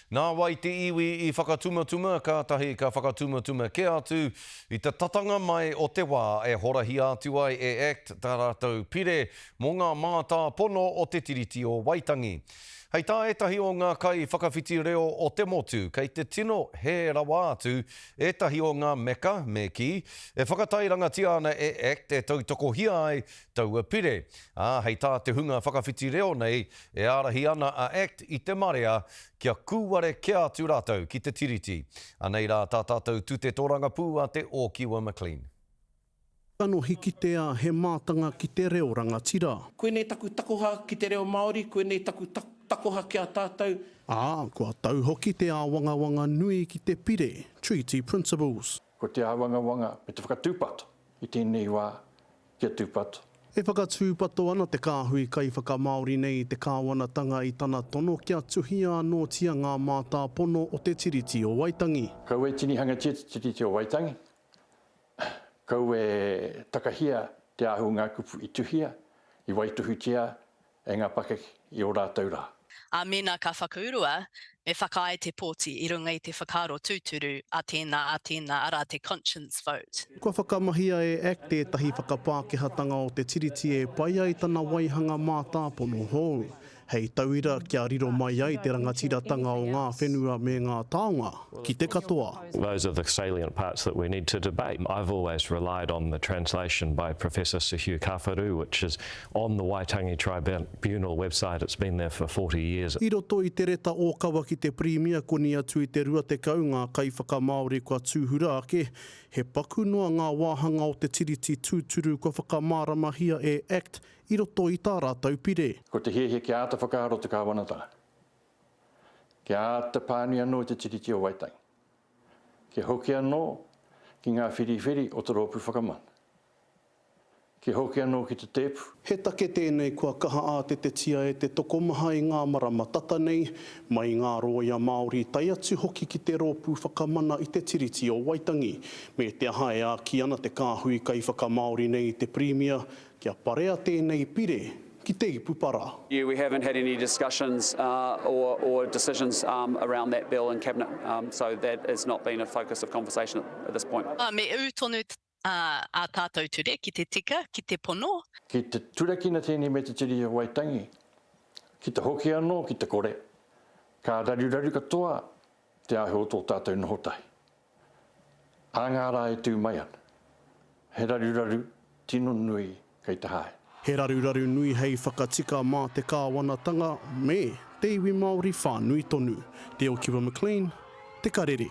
Nā wai te iwi i whakatumatuma, kātahi ka whakatumatuma kē atu i te tatanga mai o te wā e horahia atu ai e act tā rātou pire mō ngā mātāpono o te Tiriti o Waitangi. Hei tā ētahi o ngā kaiwhakawhiti reo o te motu, kei te tino hē rawa atu ētahi o ngā meka, me kī, e whakatairangatia ana e act e tautokohia ai taua pire. Ā, hei tā te hunga whakawhiti reo nei, e ārahi ana a act i te marea kia kūware kē atu rātou ki te Tiriti. Anei rā tā tātou tute tōrangapū a Te Ōkiwa McLean. Kanohi kitea he mātanga ki te reo rangatira. Koinei taku takoha ki te reo Māori, koinei taku takoha ki a tātou. Ā, kua tau hoki te āwangawanga nui ki te pire, Treaty Principles. Ko te āwangawanga me te whakatūpato i tēnei wā kia tūpato. E whakatūpato ana te kāhui kaiwhakamāori nei i te kāwanatanga i tana tono kia tuhia anōtia ngā mātāpono o te Tiriti o Waitangi. Kaua e tinihangatia te Tiriti o Waitangi, Kaua e takahia te āhua o ngā kupu i tuhia, i waitohutia e ngā pakeke i ō rātou rā. Ā, mēnā ka whakaurua, me whakaae te pōti i runga i te whakaaro tūturu a tēnā, a tēnā, arā, te conscience vote. Kua whakamahia e act tētahi whakapākehātanga o te Tiriti e pai ai tana waihanga mātāpono hou. Hei tauira, kia riro mai ai te rangatiratanga o ngā whenua me ngā taonga ki te katoa. Those are the salient parts that we need to debate. I've always relied on the translation by Professor Sir Hugh Kawharu, which is on the Waitangi Tribunal website, it's been there for 40 years. I roto i te reta ōkawa ki te Pirimia koni atu i te 20 ngā kaiwhakamāori kua tūhura ake, he paku noa ngā wāhanga o te Tiriti tūturu kua whakamāramahia e act i roto i tā rātou pire. Ko te hiahia kia āta whakaaro te kāwanatanga, kia āta pānui anō i te Tiriti o Waitangi, kia hoki anō ki ngā whiriwhiri o te Rōpū Whakamana, kia hoki anō ki te tēpu. He take tēnei kua kaha ātetetia e te tokomaha i ngā marama tata nei, mai i ngā rōia Māori tae atu hoki ki te Rōpū Whakamana i te Tiriti o Waitangi. Me te aha e āki ana te kāhui kaiwhakamāori nei i te Pirimia Kia parea tēnei pire ki te ipu para. Yeah, we haven't had any discussions or or decisions around that bill in Cabinet, so that has not been a focus of conversation at this point. Me ū tonu ā tātou ture ki te tika, ki te pono. Ki te turakina tēnei me te Tiriti o Waitangi, ki te hoki anō ki te kore, ka raruraru katoa te āhua o tō tātou noho tahi. Ā ngā rā e tū mai ana, he raruraru tino nui kei te haere. He raruraru nui hei whakatika mā te kāwanatanga me te iwi Māori whānui tonu. Te Okiwa McLean, Te Karere.